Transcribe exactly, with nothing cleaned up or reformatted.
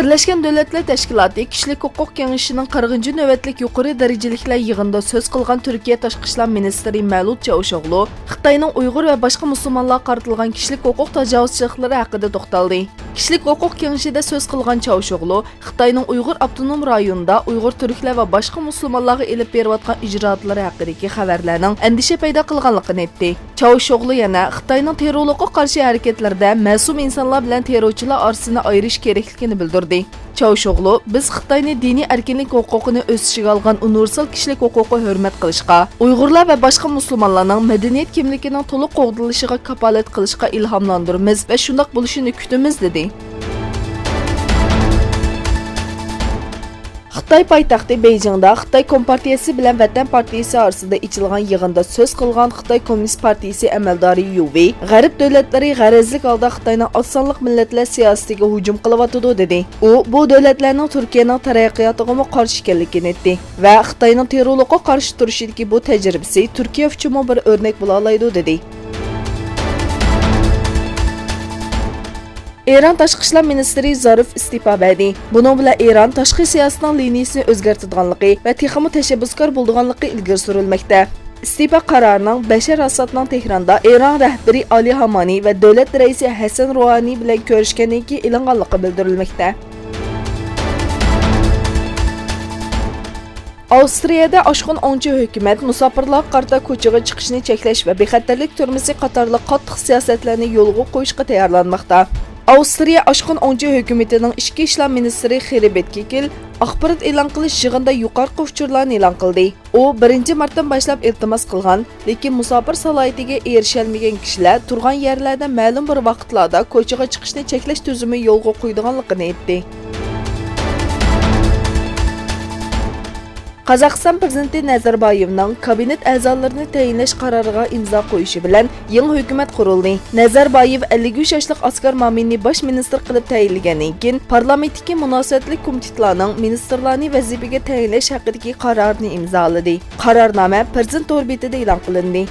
بىرلەشكەن دۆلەتلەر تەشكىلاتى كىشىلىك ھوقۇق كېڭىشىنىڭ قىرىقىنچى نۆۋەتلىك يۇقىرى دەرىجىلىكلەر يىغىنىدا سۆز قىلغان تۈركىيە تاشقى ئىشلار مىنىستىرى مەۋلۇت چاۋۇشئوغلۇ خىتاينىڭ ئۇيغۇر ۋە باشقا مۇسۇلمانلارغا قارىتىلغان كىشىلىك ھوقۇق تاجاۋۇزچىلىقلىرى ھەققىدە توختالدى. كىشىلىك ھوقۇق كېڭىشىدە سۆز قىلغان چاۋۇشئوغلۇ خىتاينىڭ ئۇيغۇر ئاپتونوم رايونىدا ئۇيغۇر تۈركلەر ۋە باشقا مۇسۇلمانلارغا ئېلىپ بېرىۋاتقان ئىجرائاتلىرى ھەققىدىكى خەۋەرلەرنىڭ ئەندىشە پەيدا قىلغانلىقىنى ئېيتتى. چاۋشوغلۇ يەنە خىتاينىڭ تېررورلۇققا قارشى ھەرىكەتلىرىدە مەسۇم ئىنسانلار بىلەن تېررورچىلار ئارىسىنى ئايرىش كېرەكلىكىنى بىلدۈردى. چاۋشوغلۇ، بىز خىتاينى دىنىي ئەركىنلىك ھوقۇقىنى ئۆز ئىچىگە ئالغان ئۇنىۋېرسال كىشىلىك ھوقۇققا ھۆرمەت قىلىشقا، ئۇيغۇرلار ۋە باشقا مۇسۇلمانلارنىڭ مەدەنىيەت كىملىكىنىڭ تولۇق قوغدىلىشىغا كاپالەت قىلىشقا ئىلھاملاندۇرىمىز ۋە شۇنداق بولۇشىنى كۈتىمىز، دېدى. خىتاي پايتەختى بېيجىڭدا خىتاي كومپارتىيىسى بىلەن ۋەتەن پارتىيىسى ئارىسىدا ئېچىلغان يىغىندا سۆز قىلغان خىتاي كوممۇنىست پارتىيىسى ئەمەلدارى يۇ ۋېي، غەرب دۆلەتلىرى غەرەزلىك ھالدا خىتاينىڭ ئاز سانلىق مىللەتلەر سىياسىتىگە ھۇجۇم قىلىۋاتىدۇ، دېدى. ئۇ بۇ دۆلەتلەرنىڭ تۈركىيەنىڭ تەرەققىياتىغىمۇ قارشى ئىكەنلىكىنى ئېيتتى ۋە خىتاينىڭ تېررورلۇققا قارشى تۇرۇشىدىكى بۇ تەجرىبىسى تۈركىيە ئۈچۈنمۇ بىر ئۆرنەك بولالايدۇ، دېدى. ئىران تاشقى ئىشلار مىنىستىرى زارىف ئىستېپا بەردى. بۇنىڭ بىلەن ئىران تاشقى سىياسىتىنىڭ لىنىيىسىنى ئۆزگەرتىدىغانلىقى ۋە تېخىمۇ تەشەببۇسكار بولىدىغانلىقى ئىلگىرى سۈرۈلمەكتە. ئىستېپا قارارىنىڭ بەشەر ئاسادنىڭ تېھراندا ئىران رەھبىرى ئالى ھامانى ۋە دۆلەت رەئىسى ھەسەن روھانى بىلەن كۆرۈشكەندىن كېيىن ئېلىنغانلىقى بىلدۈرۈلمەكتە. ئاۋسترىيەدە ئاشقۇن ئوڭچى ھۆكۈمەت مۇساپىرلارغا قارىتا كوچىغا چىقىشنى چەكلەش ۋە بىخەتەرلىك تۈرمىسى قاتارلىق قاتتىق سىياسەتلەرنى يولغا قويۇشقا تەييارلانماقتا. ئاۋسترىيە ئاشقۇن ئوڭچى ھۆكۈمىتىنىڭ ئىچكى ئىشلار مىنىستىرى خېربېرت كىكل ئاخبارات ئېلان قىلىش يىغىنىدا يۇقىرىقى ئۇچۇرلارنى ئېلان قىلدى. ئۇ بىرىنچى مارتتىن باشلاپ ئىلتىماس قىلغان، لېكىن مۇساپىر سالاھىيىتىگە ئېرىشەلمىگەن كىشىلەر تۇرغان يەرلەردە مەلۇم بىر ۋاقىتلاردا كوچىغا چىقىشنى چەكلەش تۈزۈمى يولغا قويىدىغانلىقىنى ئېيتتى. قازاقىستان پىرېزىدېنتى نەزەربايېۋنىڭ كابىنېت ئەزالىرىنى تەيىنلەش قارارىغا ئىمزا قويۇشى بىلەن يېڭى ھۆكۈمەت قۇرۇلدى. نەزەربايېۋ ئەللىك ئۈچ ياشلىق ئاسكار مامىننى باش مىنىستىر قىلىپ تەيىنلىگەندىن كېيىن، پارلامېنتتىكى مۇناسىۋەتلىك كومىتېتلارنىڭ مىنىستىرلارنى ۋەزىپىگە تەيىنلەش ھەققىدىكى قارارىنى ئىمزالىدى. قارارنامە پىرېزىدېنت تور بېتىدە ئېلان قىلىندى.